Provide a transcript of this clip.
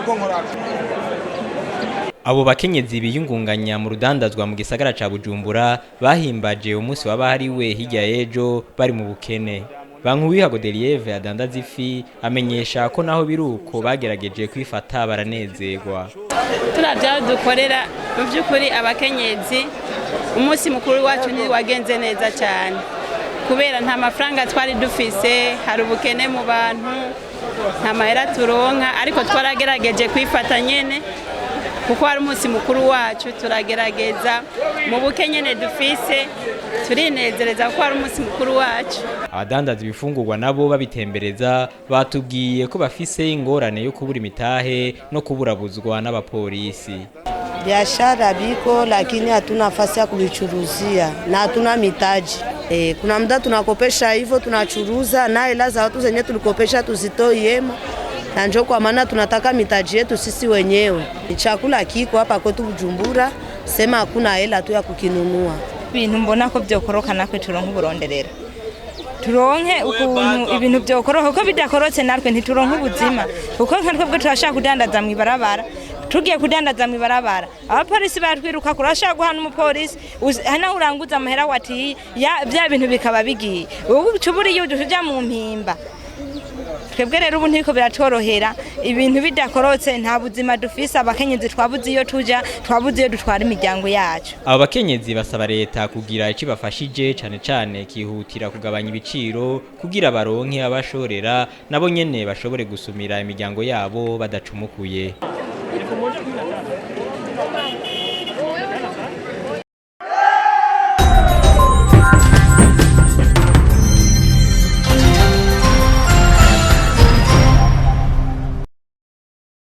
Uko nkorako. Abo bakenyezi biyungunganya mu rudandazwa mu gisagara ca Bujumbura bahimbaje umunsi wabahariwe hirya y'ejo bari mu bukene. Bankuwiha Godelieve adandaza ifi amenyesha ko naho biruko bagerageje kwifata baranezerwa. Turavye aho dukorera, mu by'ukuri abakenyezi umunsi mukuru wacu ntiwagenze neza cyane kubera nta mafaranga twari dufise, hari ubukene mu bantu, nta mahera turonka, ariko twaragerageje kwifata nyene kuko hari umunsi mukuru wacu, turagerageza mu buke nyene dufise, turinezereza kuko hari umunsi mukuru wacu. Abadandaza ibifungurwa nabo babitembereza batubwiye ko bafise ingorane yo kubura imitahe no kuburabuzwa n'abapolisi. Biashara biko, lakini hatuna nafasi ya kuvichuruzia na hatuna mitaji. Kuna muda tunakopesha hivyo tunachuruza na hela za watu zenye tulikopesha tuzitoiema, na njo kwa maana tunataka mitaji yetu sisi wenyewe. Chakula kiko hapa kwetu Bujumbura, sema hakuna hela tu ya kukinunua. Ibintu mbona ko byokoroka natwe turonke uburonderera, turonke ukuntu ibintu byokoroka, kuko bidakorotse natwe ntituronke ubuzima, kuko nka twebwe turashaka kudandaza mw'ibarabara. Tugiye kudandaza mw'ibarabara abapolisi batwiruka, kurashaka guhana umupolisi naho uranguza amahera watiye bya bintu bikaba bigiye, ubu uca ubura iyo uja mu mpimba. Twebwe rero ubu ntibiko biratworohera. Ibintu bidakorotse nta buzima dufise. Abakenyezi twabuze iyo tuja, twabuze iyo dutwara imiryango yacu. Abo bakenyezi basaba leta kugira icyo ibafashije, cane cane kihutira kugabanya ibiciro kugira baronke abashorera nabo nyene bashobore gusumira imiryango yabo badacumukuye.